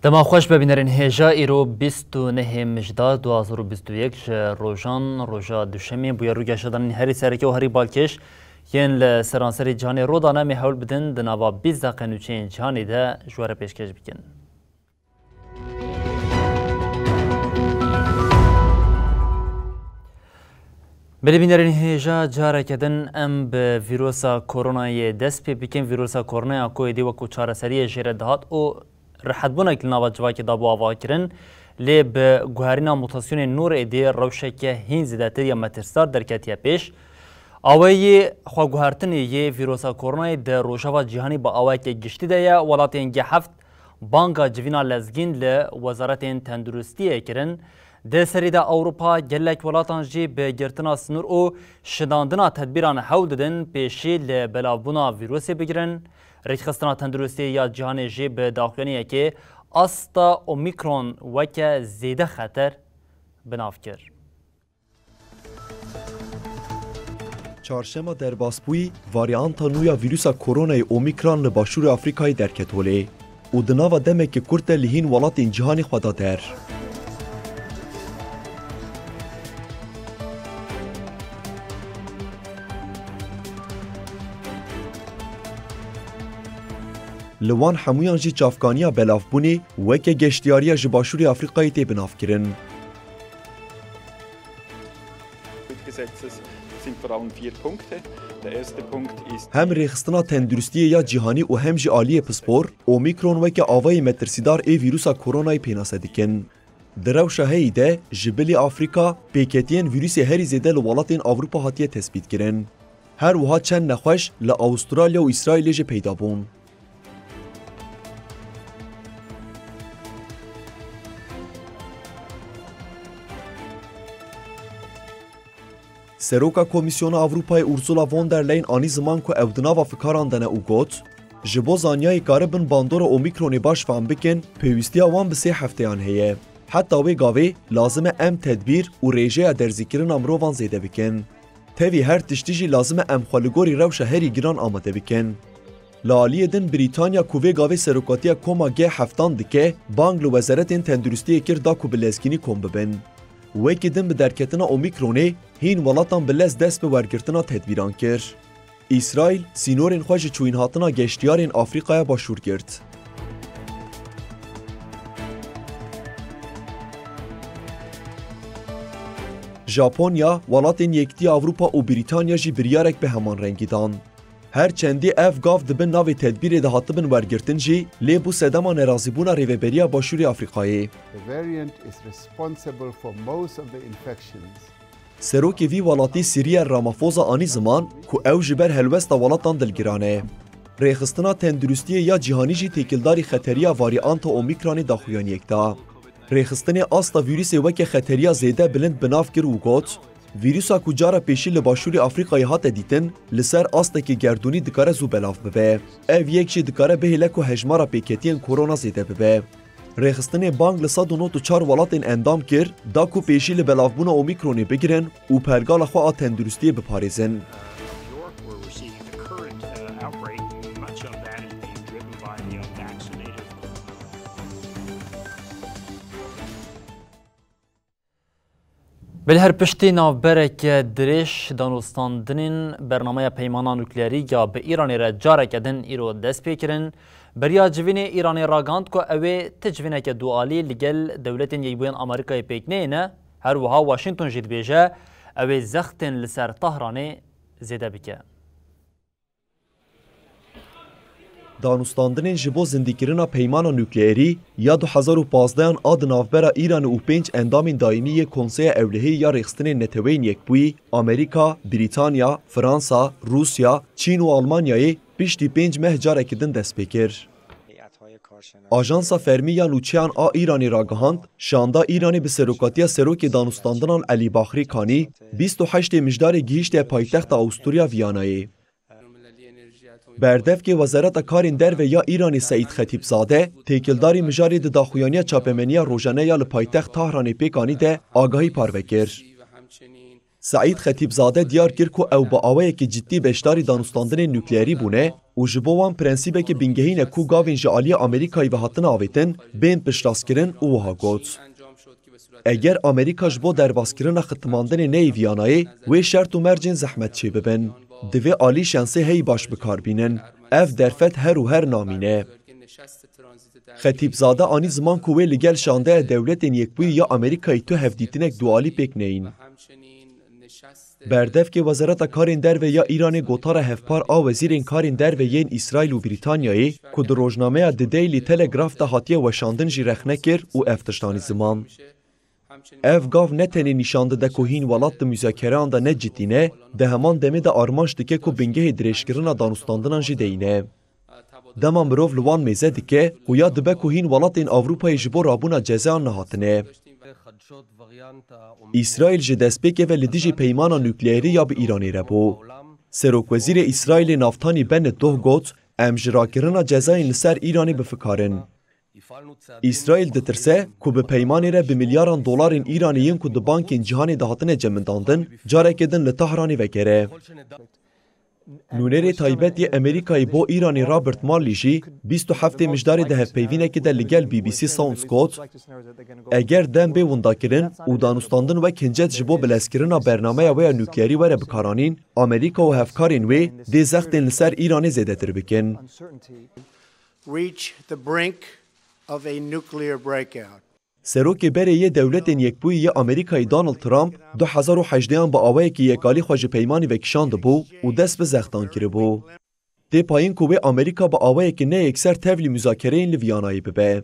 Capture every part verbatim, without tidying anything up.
Dema xweş be bînerên hêja, îro bîst û nehê Mijda du hazar û bîst û yek ji rojan, roja duşemê bûye rûgeşa danîn herî sereke û herî balkêş yên li seranserê cîhanê rû dane. Em ê hewl bidin di nava bîst deqe nûçeyên cîhanê de ji we re pêşkêş bikin. Belê bînerên hêja, careke din em bi vîrusa koronayê dest pê bikin. Vîrusa koronaya ku êdî wekû çareseriyê jê re dihat û rihetbûnek li nava civakê dabû avakirin, lê bi guherîna mutasyonên nû re êdî rewşeke hîn zêdetir ya metirsdar derketiye pêş. Awayî xweguhertinê yê vîrusa koronayê di rojava cîhanî bi awayeke giştî de ye. Welatên G heft banga civîna lezgîn li wezaretên tenduristiyê kirin. Di serî de Ewropa gelek welatan jî bi girtina sinûr û şindandina tedbîran hewl didin pêşî li belavbûna vîrusê bigirin. Rêkxistina Tenduristiyê ya Cîhanê jî bi daxuyaniyekê asta Omîkron weke zêde xeter bi nav kir. Çarşema derbasbûyî varyanta nû ya vîrusa koronayê Omîkron li başûrê Afrîkayê derket holê û di nava demeke kurt de li hîn welatên cîhanê xwe da der. Li wan hemûyan jî çavkaniya belavbûnê weke geştiyariya ji başûrê Afrîkayê tê binavkirin. Des Gesetzes sind vor allem vier Punkte. Der erste Punkt ist Hem Rêxistina Tenduristiyê ya Cîhanî û hem jî aliyê pispor, Omîkron weke avayê metirsîdar ê vîrusa koronayê pênase dikin. Di rewşa heyî de ji bilî Afrîka, pêketiyên vîrusê herî zêde li welatên Ewropa hatiye tespîtkirin. Her wiha çend nexweş li Awustralya û Îsraîlê jî peyda bûn. Seroka Komîsyona Ewropayê Ursula von der Leyen anî ziman ku ew di nava fikaran de ne û got, Ji bo zanyayê karibin bandora Omîkronê baş fehm bikin, pêwîstiya wan bi sê hefteyan heye. Heta wê gavê lazim e em tedbîr û rêjeya derzîkirina mirovan zêde bikin. Tevî her tiştî jî lazim e em xwe li gorî rewşa herî giran amade bikin. Li aliyê din Brîtanya ku vê gavê serokatiya koma G heftan dike, bang li wezaretên tenduristiyê kir da ku bi lezgînî kom bibin. Wekî din bi derketina Omîkronê hîn welatan bi lez dest bi wergirtina tedbîran kir. Îsraîl sînorên xwe ji çûyînhatina geştiyarên Afrîkaya Başûr girt. Japonya, welatên Yekîtiya Ewropa û Brîtanya jî biryarek bi heman rengî dan. Her çendî ev gav di bin navê tedbîrê de hatibin wergirtin jî, lê bû sedema nerazîbûna Rêveberiya Başûrê Afrîkayê. The variant is responsible for most of the infections. Serokê vî welatî Cyril Ramaphosa anî ziman ku ew ji ber helwesta welatan dilgiran e. Rêxistina Tenduristiyê ya Cîhanî jî têkildarî xeteriya varyanta Omîkronê daxuyaniyek da. Rêxistinê asta vîrusê weke xeteriya zêde bilind bi nav kir û got, Vîrusa ku cara pêşî li Başûrê Afrîkayê hate dîtin, li ser astekî gerdûnî dikare zû belav bibe. Ev yek jî dikare bihêle ku hejmara pêketiyên korona zêde bibe. Rêxistinê bang li sed û nod û çar welatên endam kir, da ku pêşî li belavbûna Omîkronê bigirin û pergala xwe a tenduristiyê biparêzin. New York, where we're seeing the current, uh, outbreak, much of that is being driven by the unvaccinated. Belê her piştî navbereke dirêj danûstandinên bernameya peymana nukleerî ya bi Îranê re careke din îro dest pê kirin. Beriya civînê Îranê ragihand ku ew ê ti civîneke dualî li gel Dewletên Yekbûyên Amerîkayê pêk neyêne, her wiha Washington jî dibêje ew ê zextên li ser Tahranê zêde bike. Danûstandinên ji bo zindîkirina peymana nukleerî ya du hezar û pazdehan a di navbera Îranê û pênc endamên daîmî yê Konseya Ewlehiyê ya Rêxistinên Neteweyên Yekbûyî, Amerîka, Brîtanya, Fransa, Rûsya, Çîn û Almanyayê piştî pênc meh carekî din dest pê kir. Ajansa fermî ya nûçeyan a Îranê ragihand, şanda Îranê bi serokatiya serokê danûstandinan Elî Baxrî Kanî bîst û heştê Mijdarê gihîşte paytexta Awusturya Viyanayê. Berdevkê Wezareta Karên Derve ya Îranê Seîd Xetîbzade, têkildarî mijarê di daxuyaniya çapemeniya rojane ya li paytext Tahranê pêk anî de agahî parve kir. Seîd Xetîbzade diyar kir ku ew bi awayekî cidî beşdarî danûstandinên nukleerî bûne û ji bo wan prensîbeke bingehîn e ku gavên ji aliyê Amerîkayê ve hatine avêtin, bên piştrastkirin û wiha got, Eger Amerîka ji bo derbazkirina xitmandinê neyê Viyanayê, wê şert û mercên zehmet çêbibin. Divê alî şensê heyî baş bi kar bînin. Ev derfet her û her namîne. Xetîbzade anî ziman ku wê li gel şandeya Dewletên Yekbûyî ya Amerîkayê tu hevdîtinek dualî pêk neyîn. Berdevkê Wezareta Karên Derve ya Îranê gotara hevpar a wezîrên karên derve yên Îsraîl û Brîtanyayê ku di rojnameya The Daily Telegraph de hatiye weşandin jî rexne kir û ev tişt anî ziman. Ev gav ne tenê nîşan dide ku hîn welat di muzakereyan de ne cidî ne, di heman demê de armanc dike ku bingehê dirêjkirina danûstandinan jî deyîne. Dema mirov li wan mêze dike, xuya dibe ku hîn welatên Ewropayê ji bo rabûna cezayan nehatine. Îsraîl ji destpêkê ve li dijî peymana nukleerî ya bi Îranê re bû. Serokwezîrê Îsraîlê Naftanî Bennett doh got, Em ji rakirina cezayên li ser Îranê bi fikar in. Îsraîl ditirse ku bi peymanê re bi milyaran dolarên Îranê yên ku di bankên cîhanê de hatine cemidandin, careke din li Tahranê vegere. Nûnerê taybet yê Amerîkayê bo Îranê Robert Malley jî bîst û heftê Mijdarê di hevpeyvînekê de li gel B B C Sounds got, Eger dem bê windakirin û danûstandin wek hincet ji bo bilezkirina bernameya wê ya nukleerî were bikaranîn, Amerîka û hevkarên wê dê zextên li ser Îranê zêdetir bikin. Reach the brink of a nuclear breakout. Serokê berê yê Dewletên Yekbûyî yê Amerîkayê Donald Trump du hezar û hejdeyan bi awayekî yekalî xwe ji peymanê vekişandibû û dest bi zextan kiribû. Tê payîn ku wê Amerîka bi awayekî ne yekser tevlî muzakereyên li Viyanayê bibe.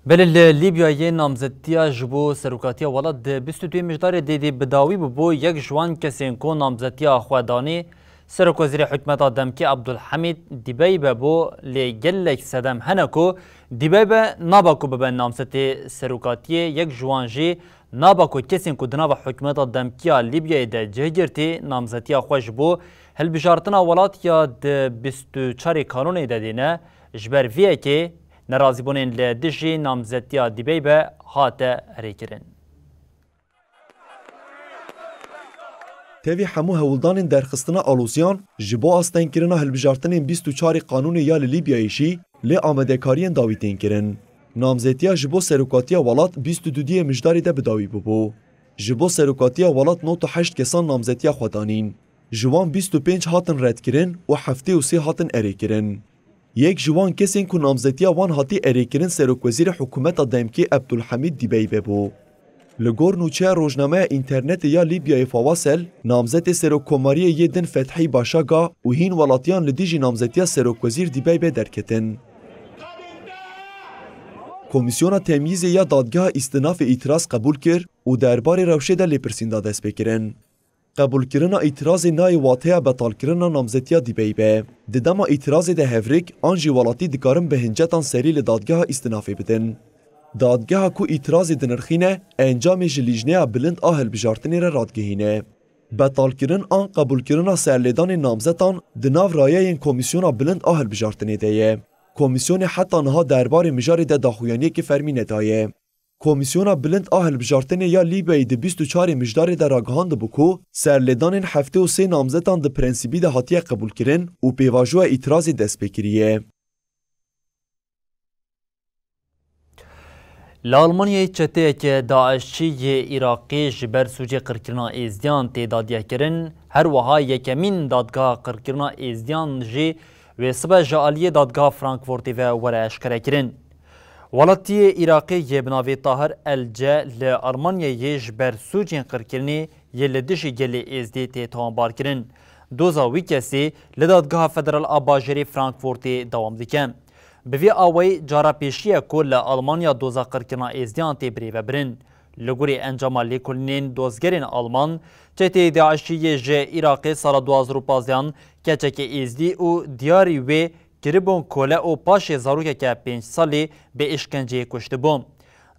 Belê li Lîbyayê namzetiya ji bo serokatiya welat di bîst û duyê Mijdarê dê dê bi dawî bûbû. Yek ji wan kesên ku namzetiya xwe danî, serokwezîrê hikûmeta demkî Abdulhamîd Dîbeybe bû, lê gelek sedem hene ku Dîbeybe naba ku bibe namzetê serokatiyê, yek ji wan jî naba ku kesên ku di nava hikûmeta demkî ya Lîbyayê de cih girtî namzetiya xwe ji bo hilbijartina welat ya di bîst û çarê Kanûnê de dêne. Ji ber vê yekê nerazîbûnên li dijî namzetiya Dîbeybe hate erêkirin. Tevî hemû hewldanên derxistina aloziyan ji bo astengkirina hilbijartinên bîst û çarê Qanûnê ya li Lîbyayê jî lê amadekariyên dawî tên kirin. Namzetiya ji bo serokatiya welat bîst û duduyê Mijdarê de bi dawî bûbû. Ji bo serokatiya welat nod û heşt kesan namzetiya xwe danîn. Ji wan bîst û pênc hatin redkirin û heftê û sê hatin erêkirin. Yek ji wan kesên ku namzetiya wan hatî erêkirin serokwezîrê hikûmeta demkî Ebdulhamîd Dîbeybe bû. Li gor nûçeya rojnameya înternetê ya Lîbyayê Fawasel, namzetê serokkomariyê yê din Fethî Başaga û hîn welatiyan li dijî namzetiya serokwezîr Dîbeybe derketin. Komîsyona Temyîzê ya Dadgeha Îstinafê îtiraz qebûl kir û derbarê rewşê de lêpirsîn da destpêkirin. Qebûlkirina îtirazê nayê wateya betalkirina namzetiya Dîbeybe. Di dema îtirazê de hevrik an jî welatî dikarin bi hincetan serî li dadgeha îstinafê bidin. Dadgeha ku îtirazê dinirxîne, encamê ji Lîjneya Bilind a Hilbijartinê re radigihîne. Betalkirin an qebûlkirina serlêdanên namzetan di nav rayeyên Komîsyona Bilind a Hilbijartinê de ye. Komîsyonê heta niha derbarê mijarê de daxuyaniyekî fermî nedaye. Komîsyona Bilind a Hilbijartinê ya Lîbyayê di bîst û çarê Mijdarê de ragihandibû ku serlêdanên heftê û sê namzetan di prensîbî de hatiye qebûlkirin û pêvajoya îtirazê dest pê kiriye. Li Almanyayê çeteyeke DAIŞçî yê Iraqê ji ber sûcê qirkirina Êzdiyan tê dadiyehkirin, her wiha yekemîn dadgeha qirkirina Êzdiyan jî wê sibe ji aliyê dadgeha Frankfurtê ve were eşkerekirin. Welatiyê Iraqê yê bi navê Tahir El Ce li Almanyayê ji ber sûcên qirkirinê yê li dijî gelê Êzdî tê tawanbarkirin. Doza wî kesî li Dadgeha Federal a Bajêrê Frankfurtê dewam dike. Bi vî awayî cara pêşî ye ku li Almanya doza qirkirina Êzdiyan tê birêvebirin. Li gorî encama lêkolînên dozgerên Alman, çeteyê DAIŞî yê ji Iraqê sala du hazar û pazdeh keçekê Êzdî û diyarî wê kiribûn kole û paşê zarokeke pênc salî bi îşkenceyê kuştibû.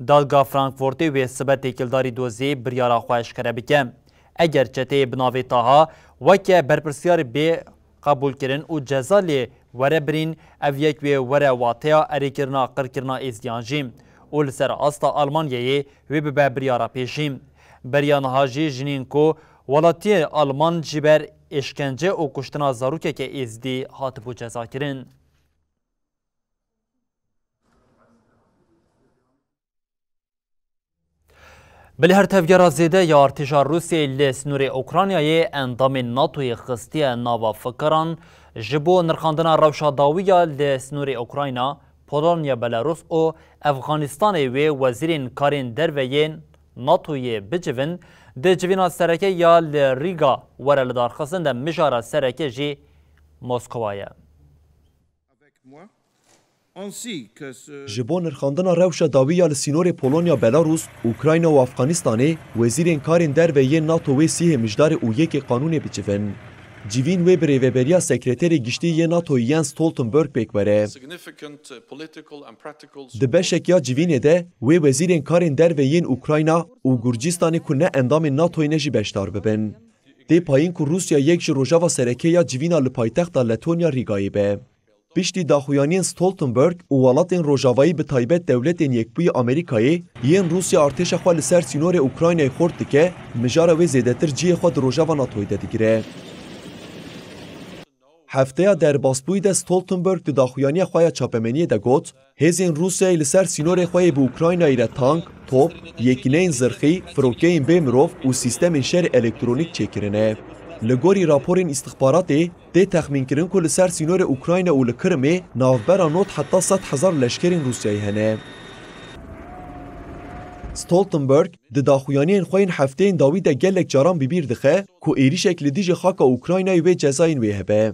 Dadga Frankfurtê wê sibe têkildarî dozê biryara xwe eşkere bike. Eger çeteyê bi navê Taha weke berpirsyar bê qebûlkirin û ceza lê were birîn, ev yek wê were wateya erêkirina qirkirina Êzdiyan jî û li ser asta Almanyayê wê bibe biryara pêşî. Beriya niha jî jinên ku welatiyê Alman ji ber êşkence û kuştina zarokeke Êzdî hatibû cezakirin. Bi li her tevgera zêde ya artêşa Rûsyayê li sînorê Ukraynayê endamên NATOyê xistiye nava fikaran, ji bo nirxandina rewşa dawî ya li sînorê Ukrayna, Polonya, Belarus û Efxanistanê wê wezîrên karên derve yên NATOyê bicivin, di civîna sereke ya li Rîga were lidarxistin de mijara sereke jî Moskova ye. Ji bo nirxandina rewşa dawî ya li sînorê Polonya, Belarus, Ukrayna û Afxanistanê, wezîrên karên derve yên NATO wê sîhê Mijdarê û yekê Qanûnê bicivin. Civîn wê bi rêveberiya Sekreterê Giştî yê NATOyê Jens Stoltenberg pêk were. Di beşek ya civînê de wê wezîrên karên derve yên Ukrayna û Gurcistanê ku ne endamên NATOyê ne jî beşdar bibin. Tê payîn ku Rûsya yek ji rojava sereke ya civîna li paytexta Letonya Rîgayê be. Piştî daxuyaniyên Stoltenberg û welatên Rojavayî, bi taybet Dewletên Yekbûyî Amerîkayê, yên Rûsya artêşa xwe li ser sînorê Ukraynayê xurt dike, mijara wê zêdetir cihê xwe di rojava NATOyê de digire. Hefteya derbasbûyî de Stoltenberg di daxuyaniya xwe ya çapemeniyê de got, Hêzên Rûsyayê li ser sînorê xwe yê bi Ukraynayê re tank, top, yekîneyên zirxî, firokeyên bê mirov û sîstemên şerê elektronîk çêkirine. Li gorî raporên îstixbaratê, tê texmînkirin ku li ser sînorê Ukrayna û li Kirimê navbera nod heta sed hezar leşkerên Rûsyayê hene. Stoltenberg di daxuyaniyên xwe yên hefteyên dawî de gelek caran bi bîr dixe ku êrîşek li dijî xaka Ukraynayê wê cezayên wê hebe.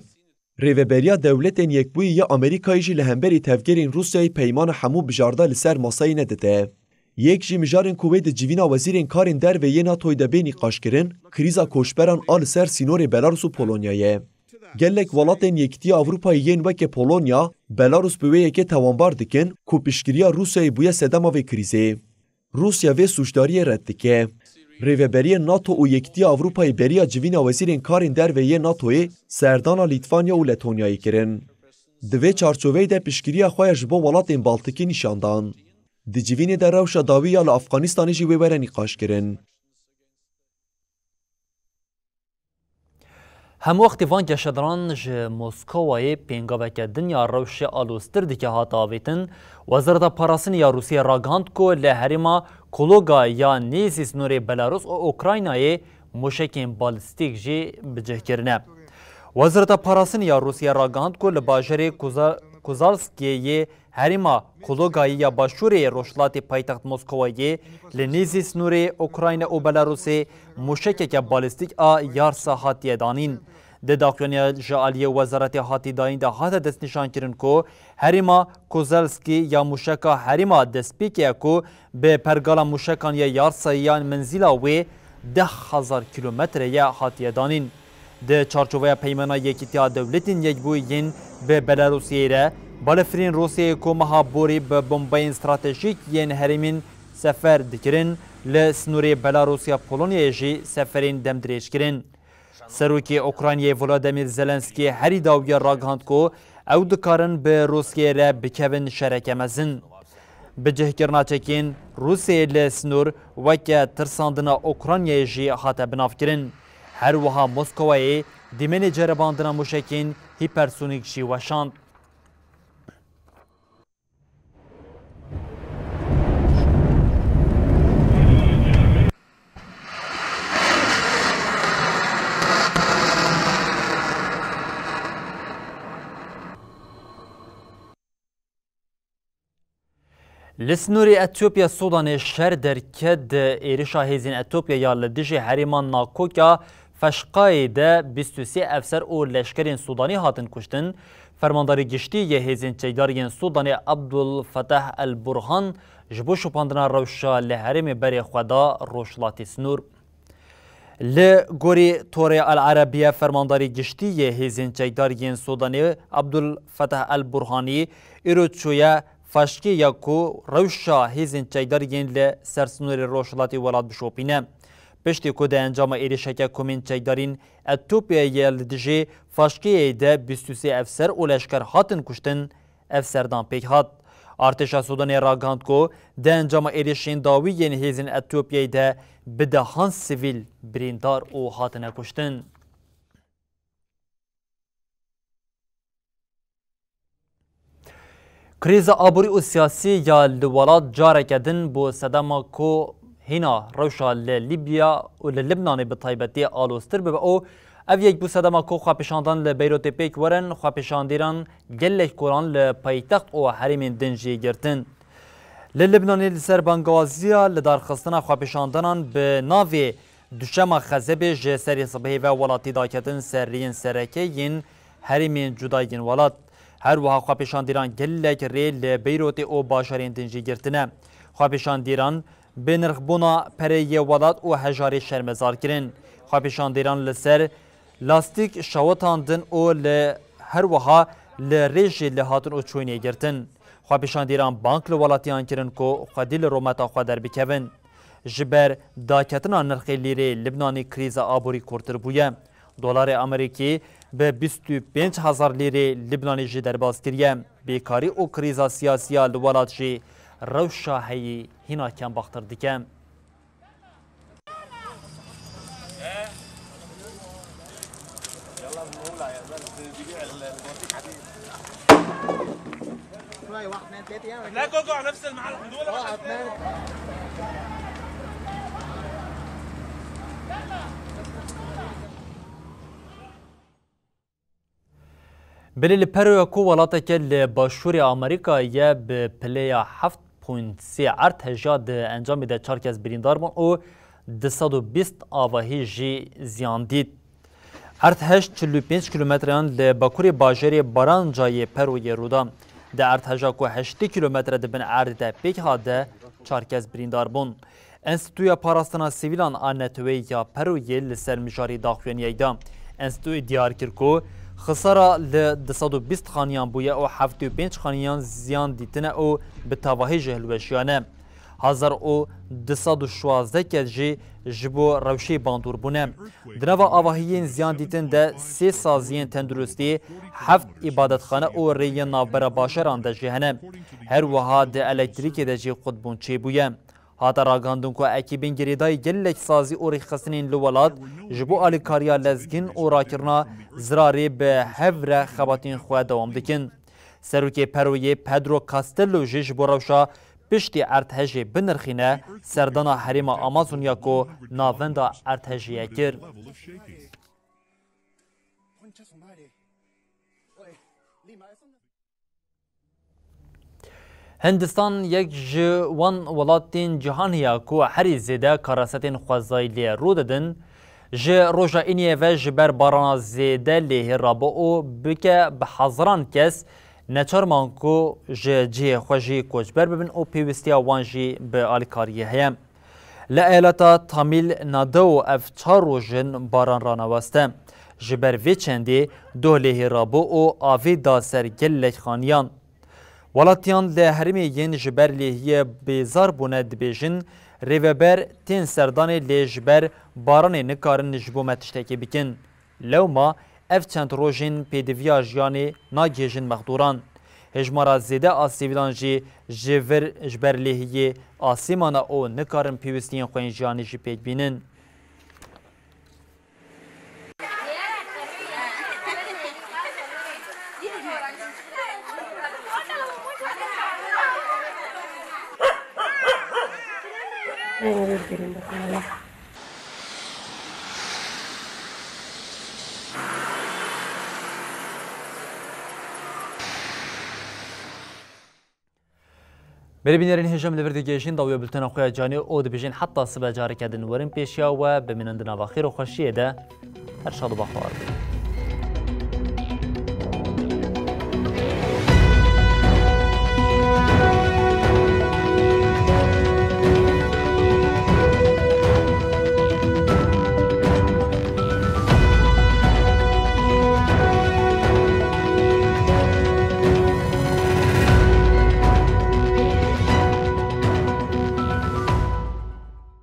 Rêveberiya Dewletên Yekbûyî ya Amerîkayê jî li hemberî tevgerên Rûsyayê peymana hemû bijarda li ser masayê nedide. Yek ji mijarên ku wê di civîna wezîrên karên derve yê NATOyê de bê nîqaşkirin, krîza koçberan a li ser sînorê Belarus û Polonya ye. Gelek welatên Yekîtiya Ewropayê yên weke Polonya, Belarus bi wê yekê tewanbar dikin ku piştgiriya Rûsyayê bûye sedema vê krîzê. Rûsya vê sûcdariyê red dike. Rêveberiyên NATO û Yekîtiya Ewropayê beriya civîna wezîrên karên derve yê NATOyê serdana Lîtvanya û Letonyayê kirin. Di vê çarçoveyê de piştgiriya xwe ya ji bo welatên Baltikî nîşan dan. Di civînê de rewşa dawî ya li Afxanistanê jî wê were nîqaşkirin. Hemwextî van geşedaran ji Moskowayê pêngaveke din ya rewşê aloztir dike hate avêtin. Wezareta Parastinê ya Rûsiyê ragihand ku li herêma Kologa ya nêzî sînorê Belarus û Ukraynayê mûşekên balîstîk jî bicih kirine. Wezareta Parastinê ya Rûsiyê ragihand ku li bajarê Kuza-, Kuzalskê yê herêma Kologayê ya başûrê rojhilatê paytext Moskowayê, li nêzî sînorê Ukrayna û Belarusê mûşekeke balîstîk a Yarsa hatiye danîn. Di daxuyaniya ji aliyê Wezaretê Hatî Dayîn de hate destnîşankirin ku herêma Kozelskî ya mûşeka herêma destpêkê ye ku bi pergala mûşekan ya Yarsayê ya menzîla wê deh hezar kîlometre ye hatiye danîn. Di çarçoveya Peymana Yekîtiya Dewletên Yekbûyî yên bi Belarusiyê re, balefirên Rûsiyeyê ku meha borî bi bombeyên stratejîk yên herêmên sefer dikirin, li sînorê Belarusya Polonyayê jî seferên demdirêj kirin. Serokê Ukraynayê Volodymyr Zelenskî herî dawiyê ragihand ku ew dikarin bi Rûsiyê re bikevin şereke mezin. Bicihkirina çekên Rûsiyê li sînor weke tirsandina Ukraynayê jî hate binavkirin. Her wiha Moskowayê dîmenê ceribandina mûşekên hîpersonîk jî weşand. Li sînorê Etiyopya Sûdanê şer derket. Êrişa hêzên Etiyopya ya li dijî herêma nakokya Feşqayê de bîst û sê efser û leşkerên Sûdanî hatin kuştin. Fermandarê giştî yê Hêzên Çekdar yên Sûdanê Abdul Fetah El Burhan ji bo şopandina rewşa li herêmê berê xwe da rojhilatê sinûr. Li gorî Torê El Erebiye, fermandarê giştî yê Hêzên Çekdar yên Sûdanê Abdul Fetah El Burhanî îro çûye Faşkê ya ku rewşa hêzên çekdar yên li ser sinûrê rojhilatê welat bişopîne. Piştî ku di encama êrişeke komên çekdarên Etopyayê ya li dijî Faşkeyê de bîst û sê efser û leşker hatin kuştin, ev serdan pêk hat. Artêşa Sûdanê ragihand ku di encama êrişên dawî yên hêzên Etopyayê de bi dehan sivîl birîndar û hatine kuştin. Krîza aborî û siyasî ya li welat careke din bû sedema ku hîna rewşa li Libya û li Libnanê bi taybetî aloztir bibe û ev yek bû sedema ku xwepêşandan li Beyrûtê pêk werin, xwepêşandîran gelek kolan li paytext û herêmên din jî girtin. Li Libnanê li ser bangawaziya lidarxistina xwepêşandanan bi navê Duşema Xezebê ji serê sibehê ve welatî daketin ser rêyên sereke yên herêmên cuda yên welat. Her wiha xwepêşandîran gelek rê li Beyrûtê û bajarên din jî girtine. Xwepêşandîran bi nirxbûna pereyê welat û hejarê şermezar kirin. Xwepêşandîran li ser lastîk şewitandin û li her wiha li rê jî li hatin û çûyînê girtin. Xwepêşandîran bang li welatiyan kirin ku xwedî li rûmeta xwe derbikevin. Ji ber daketina nirxê lîrê Libnanê krîza aborî kûrtir bûye. Dolarê Amerîkî bi bîst û pênc hezar lîrê Libnanê jî derbas kiriye. Bêkarî û krîza siyasî ya li welat jî rewşa heyî hîna kembaxtir dike. Belê li Peroya ku welateke li başûrê Amerîkayê ye, bi pileya heft point sê erdheja di encamê de çar kes birîndar bûn û du sed û bîst avahî jî ziyan dît. Erdhej çil û pênc kîlometreyan li bakurê bajarê Baranja yê Peroyê rû da. Di erdheja ku heştê kîlometre di bin erdê de pêk hat de çar kes birîndar bûn. Enstîtuya Parastina Sivîlan a Neteweyê ya Peroyê li ser mijarê daxuyaniyek da. Enstîtuyê diyar kir ku xisara li du sed û bîst xaniyan bûye û heftê û pênc xaniyan ziyan dîtine û bi tevahî jî hilweşiyane. Hezar û du sed û şwazdeh kes jî ji bo rewşê bandor bûne. Di nava avahiyên ziyan dîtin de sê saziyên tenduristî, heft îbadetxane û rêyên navbera bajaran de jî hene. Her wiha di elektrîkê de jî qutbûn çêbûye. Hate ragihandin ku ekîbên girêdayî gelek sazî û rêxistinên li welat ji bo alîkariya lezgîn û rakirina zirarê bi hev re xebatên xwe dewam dikin. Serokê Peroyê Pedro Castillo jî ji bo rewşa piştî erdhejê binirxîne, serdana herêma Amazonya ku navenda erdhejê ye kir. Hindistan yek ji wan welatên cîhanê ye ku herî zêde karasetên xwezayî lê rû didin. Ji roja îniyê ve ji ber barana zêde lêhê rabû û bike bi hezaran kes neçar man ku ji cihê xwe jî koçber bibin û pêwîstiya wan jî bi alîkariyê heye. Li eyaleta Tamîl Nadu ev çar roj in baran raneweste. Ji ber vê çendê doh lêhê rabû û avê da ser gelek xaniyan. Welatiyan li herêmê yên ji ber lêhiyê bêzar bûne dibêjin, rêveber tên serdanê lê ji ber baranê nikarin ji bo me tiştekê bikin. Lewma ev çend rojên pêdiviya jiyanê nagihêjin mexdûran. Hejmara zêde a sivîlan jî ji vir ji ber lêhiyê asê mane û nikarin pêwîstiyên xwe yên jiyanê jî pêk bînin. Belê bînerên hêja, em li vir digihêjin dawiya bultena xwe ya canê û dibêjin heta sibe careke din werin pêşiya we, bimînin di nava xêr û xweşiyê de. Her şad û baxtewar bin.